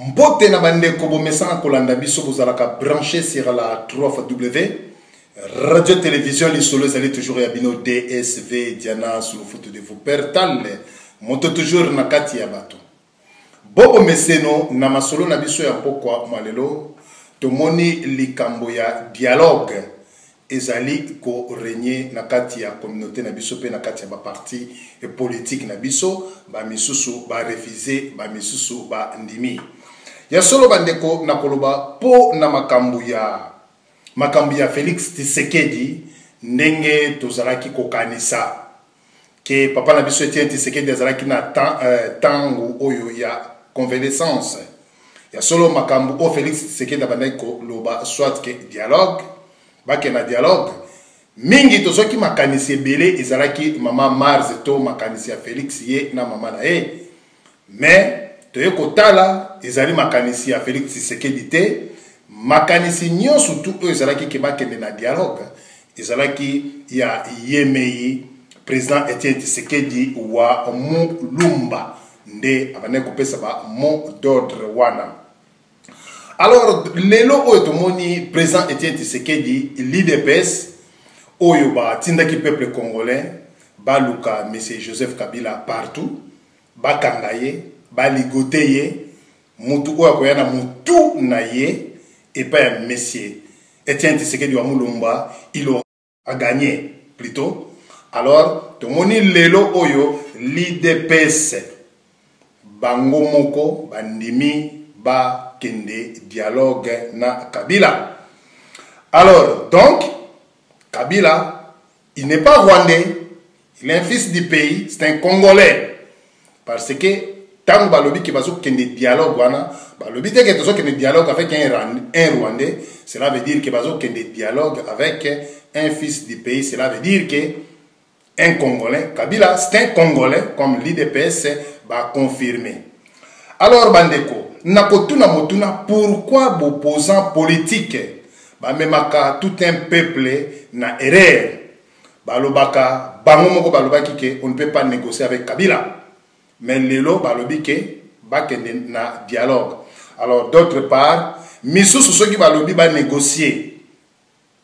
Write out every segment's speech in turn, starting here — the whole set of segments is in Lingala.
Mbote na bandeko bomesana kolanda biso bozalaka branché sur la 3W radio télévision lisolo ezali toujours ya bino DSV Diana Sulufutu de vous pertal moto toujours na kati ya bato bobo meseno na masolo na biso ya mpokwa mwa lelo tomoni likambo ya dialogue ezali ko regner na kati ya communaute na biso mpe na kati ya ba parti politique na biso, ba misusu ba refuser, ba misusu ba ndimi. Ya solo bandeko na koloba mpo na makambo ya makambo ya Felix Tshisekedi ndenge tozalaki kokanisa ke papa na biso Etienne Tshisekedi azalaki na tango oyo ya convalescence. Ya solo makambo oyo Felix Tshisekedi abandaki koloba soit ke dialogue, bakende na dialogue mingi, tozwaki makanisi ebele, ezalaki mama Mars to makanisi ya Felix ye na mama na ye, mais toye kotala ezali makanisi ya Felix Tshisekedi te. Makanisi nyonso tu oyo ezalaki ke bakende na dialogue ezalaki ya yemei président Etienne Tshisekedi wa Mulumba nde abandaki kopesa ba mot d'ordre wana. Alors lelo oyo tomoni président Etienne Tshisekedi, l'UDPS oyo batindaki peuple congolais baluka monsieur Joseph Kabila partout, bakanga ye, baligote ye, mutu oyo akoya na mutu na ye epai ya monsieur Etienne Tshisekedi wa Mulumba, il aura gagné plutôt. Alors tomoni lelo oyo l'UDPS bango moko bandimi bakende dialogue na Kabila. Alors donc Kabila, il n'est pas rwandais, il est un fils du pays, c'est un Congolais. Parce que tango balobi ke bazokende dialogue wana, balobi te ke tozokende dialogue avec un Rwandais, cela veut dire que bazokende dialogue avec un fils du pays, cela veut dire que un Congolais, Kabila c'est un Congolais comme l'UDPS va confirmer. Alors bandeko, nakotuna motuna, pourquoi bopposant politique bamemaka tout un peuple na erreur? Balobaka bango moko balobaki ke on ne peut pas négocier avec Kabila, mais lelo balobi ke bakende na dialogue. Alors d'autre part misusu soki balobi ba négocier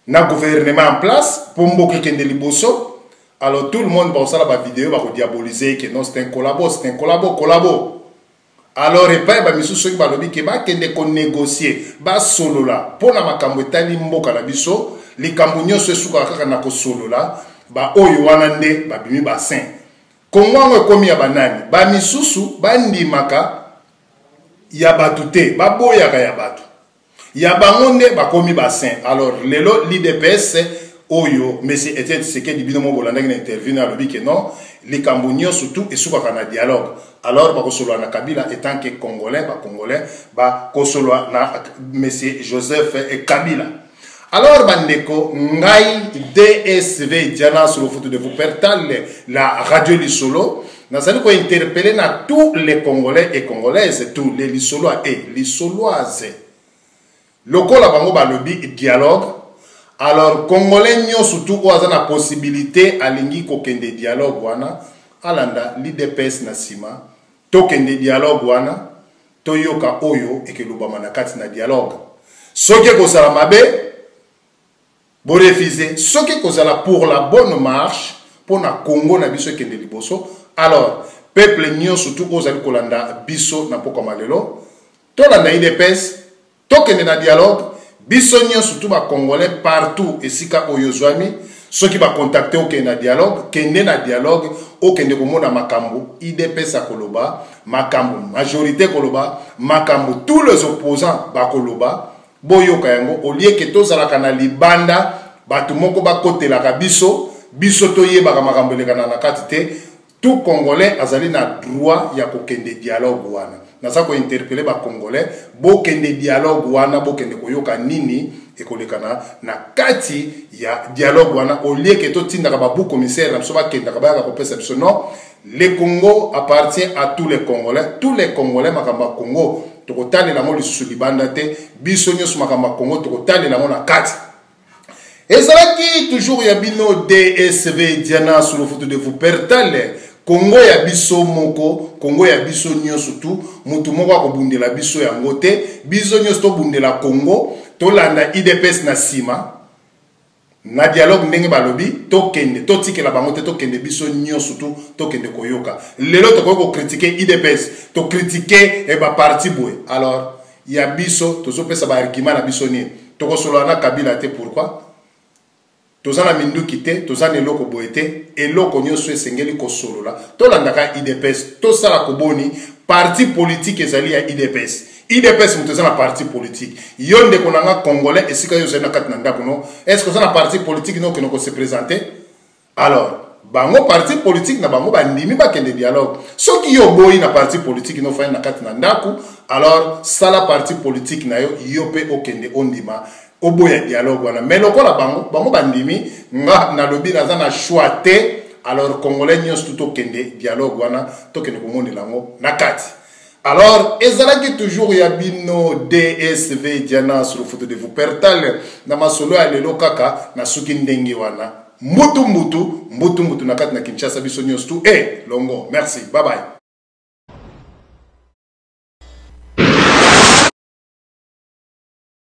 na gouvernement en place po mboka ekende liboso, alors tout le monde bakosala ba vidéo bakodiaboliser ke non, c'est un collabo, c'est un collabo, collabo. Alors epai ba misusu soki balobi ke bakende konégocier, basolola mpo na makambo etali mboka na biso, likambo nyonso esukaka kaka na kosolola, ba oyo wana nde babimi basin. Kongo yango ekomi ya banani? Ba misusu bandimaka ya bato te, baboyaka ya bato, ya bango nde bakomi basin. Alors lelo l'UDPS oyo monsieur Etienne Tshisekedi, bino moko bolandaki na interview na alobi ke non, likambo nyonso tu esukaka na dialogue. Alors bakosolola na Kabila etant que Congolais, ba Congolais bakosolola na monsieur Joseph Kabila. Alors bandeko, ngai DSV Diana Solofutu de Wuppertal, la radio Lisolo, nazali ko interpeller na tous les Congolais et Congolaises, tous les Lisolois et Lisoloises. Lokola bango balobi dialogue, alors Congolais nyonso tu oyo aza na possibilité alingi kokende dialogue wana, alanda l'UDPS na nsima, tokende dialogue wana, toyoka oyo ekelobama na kati na dialogue. Soki ekozala mabe, borefuser. Soki ekozala pour la bonne marche mpo na Congo na biso ekende liboso, alors peuple nyonso tu oyo ozali kolanda biso na pokwa malelo, tolanda UDPS, tokende na dialogue. Biso nyonso tu ba Congolais partout esika oyo ozwami, soki ba contacte okende na dialogue, kende na dialogue, okende komona makambo UDPS akoloba, makambo majorité koloba, makambo tous les opposants bakoloba, boyoka yango. Au lieu ke tozalaka na libanda, bato moko bakotelaka biso, biso toyebaka makambo elekana na kati te. Tout Congolais azali na droit ya kokende dialogue wana. Naza kointerpeller ba Congolais, bokende dialogue wana, bokende koyoka nini ekolekana na kati ya dialogue wana, au lieu ke totindaka ba bouc commissaire na biso bakendaka bayaka kopesa biso. Non, le Congo appartient à tous les Congolais, tous les Congolais. Makambo ya Congo tokotalela yango lisusu libanda te, biso nyonso makambo ya Congo tokotalela yango na kati. Ezalaki toujours ya bino DSV Diana Solofutu de Wuppertal. Kongo ya biso moko, Kongo ya biso nyonso tu, mutu moko akobundela biso yango te. Biso nyonso tobundela Kongo, tolanda UDPS na nsima na dialogue ndenge balobi tokende, totikela bango te, tokende biso nyonso tu, tokende koyoka. Lelo tokoki kokritike UDPS, tokritike eh, baparti boye. Alors ya biso tozopesa baargument na biso nini? Tokosolola na Kabila te, pourquoi? Toza na minduki te, toza na eloko boye te. Eloko nyonso esengeli kosolola, tolandaka UDPS, tosala koboni parti politique ezali ya UDPS. UDPS moto eza na parti politique. Yo ndeko na nga congolais, esika yo ozali na kati na ndako no, est ce que oza na parti politique no okende kose présenter? Alors bango parti politique na bango bandimi bakende dialogue. Soki yo oboyi na parti politique no ofandi na kati na ndako, alors sala parti politique na yo, yo mpe okende ondima oboya dialogue wana. Mais lokola bango bango bandimi, nga nalobi naza na choix te. Alors congolais nyonso tu tokende dialogue wana, tokende komonela yango na kati. Alors ezalaki toujours ya bino DSV Diana sur photo de vous pertal na masolo ya lelo kaka na suki ndenge wana, mbutu mbutu mbutu mbutu na kati na Kinshasa, biso nyonso tu e longo. Merci, bye bye.